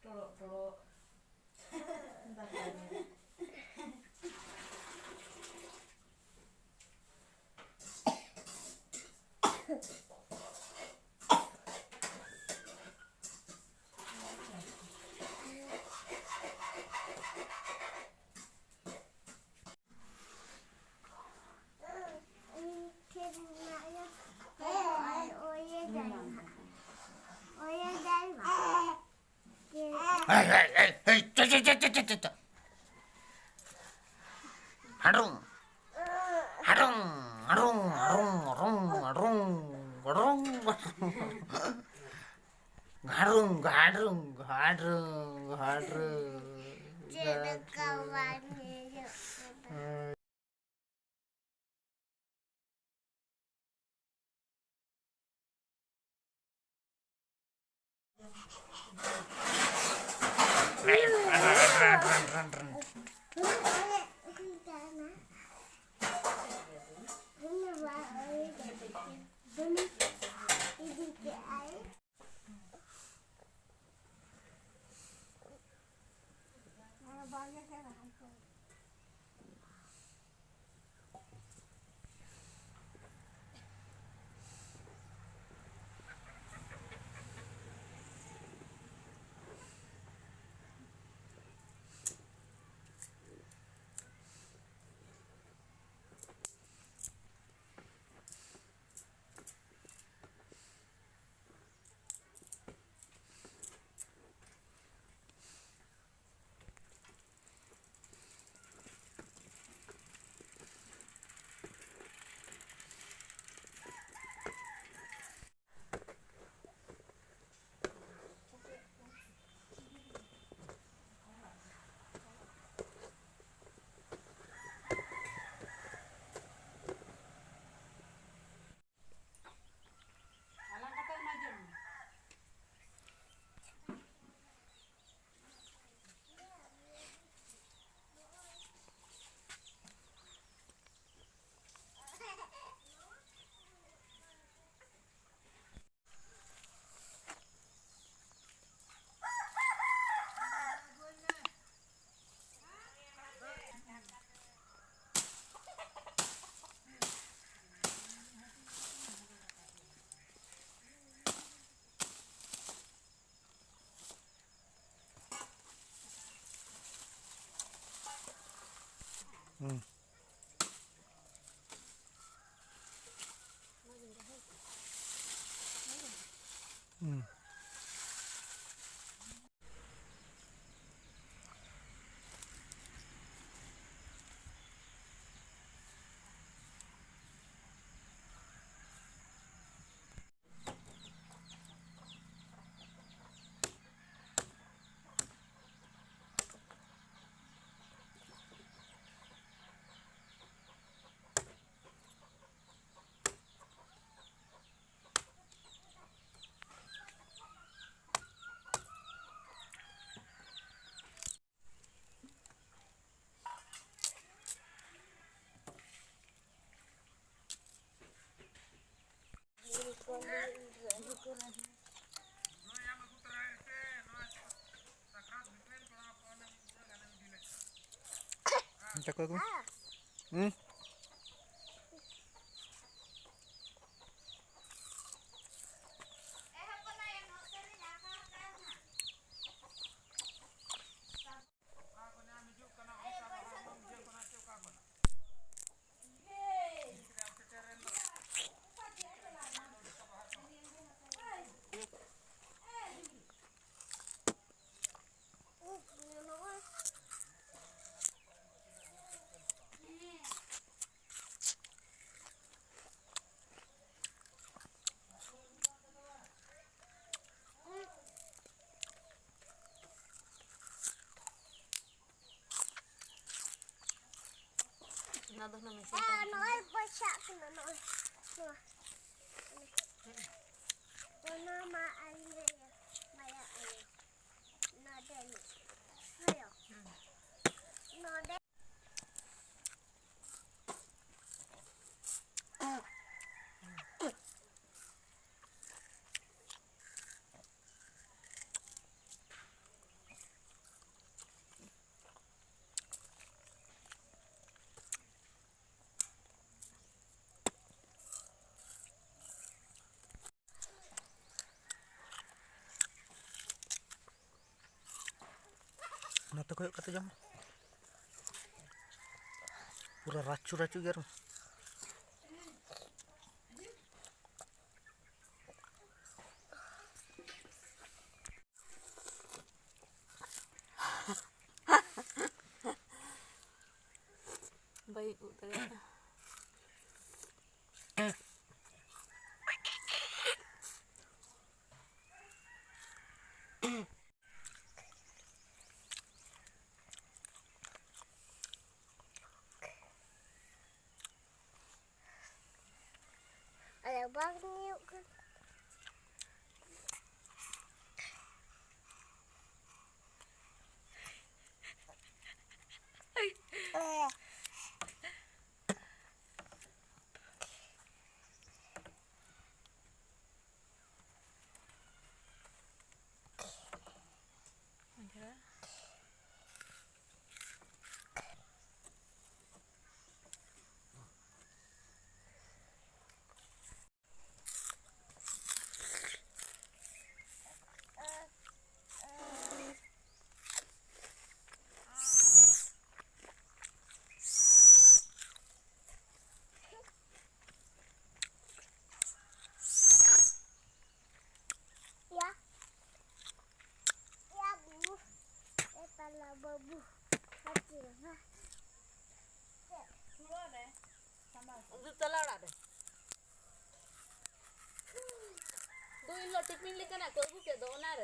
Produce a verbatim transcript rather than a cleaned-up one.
ᱴᱚᱲᱚᱜ ᱴᱚᱲᱚᱜ ᱫᱟᱠᱟ ᱧᱮᱞ᱾ Hey, hey, hey, hey, cha, cha, cha. Harung. Harung, harung, harung, harung, harung, harung. Harung, harung, harung, harung. ᱦᱩᱸ᱾ ᱦᱩᱸ᱾ ᱪᱟᱠᱚ ᱠᱚ᱾ ᱦᱩᱸ᱾ ᱚᱱᱟ ᱫᱚ ᱦᱩᱱᱟᱹᱝ ᱢᱮᱥᱤᱱ ᱛᱮ ᱱᱚᱜᱼᱚᱭ ᱯᱚᱭᱥᱟ ᱠᱟᱱᱟ, ᱱᱚᱜᱼᱚᱭ ᱱᱚᱣᱟ᱾ ᱚᱱᱟ ᱢᱟ ᱟᱹᱞᱤᱧ ᱨᱮ ᱵᱟᱭᱟ ᱟᱭᱳ᱾ ᱱᱚᱰᱮ ᱢᱤᱫ᱾ ᱦᱳᱭᱳ᱾ ᱦᱩᱸ᱾ ᱱᱚᱰᱮ᱾ ᱱᱚᱛᱮ ᱠᱚᱭᱚᱜ ᱠᱟᱛᱮ ᱡᱚᱢ᱾ ᱯᱩᱨᱟᱹ ᱨᱟᱪᱩ ᱨᱟᱪᱩ ᱜᱮ ᱟᱨ᱾ ᱵᱟᱹᱧ ᱩᱫ ᱫᱟᱲᱮᱭᱟᱜᱼᱟ᱾ ᱟᱞᱮ ᱵᱟᱝ ᱦᱩᱭᱩᱜ ᱠᱟᱱᱟ᱾ Ya. Ya, Bu. Eh, pala babu. Hati, ha? ᱩᱱᱠᱩ ᱛᱟᱞᱟ ᱚᱲᱟᱜ ᱨᱮ᱾ ᱫᱩ ᱦᱤᱞᱳᱜ ᱴᱤᱯᱤᱱ ᱞᱮᱠᱟᱱᱟᱜ ᱠᱚ ᱟᱹᱜᱩ ᱠᱮᱫ ᱫᱚ, ᱚᱱᱟ ᱨᱮ᱾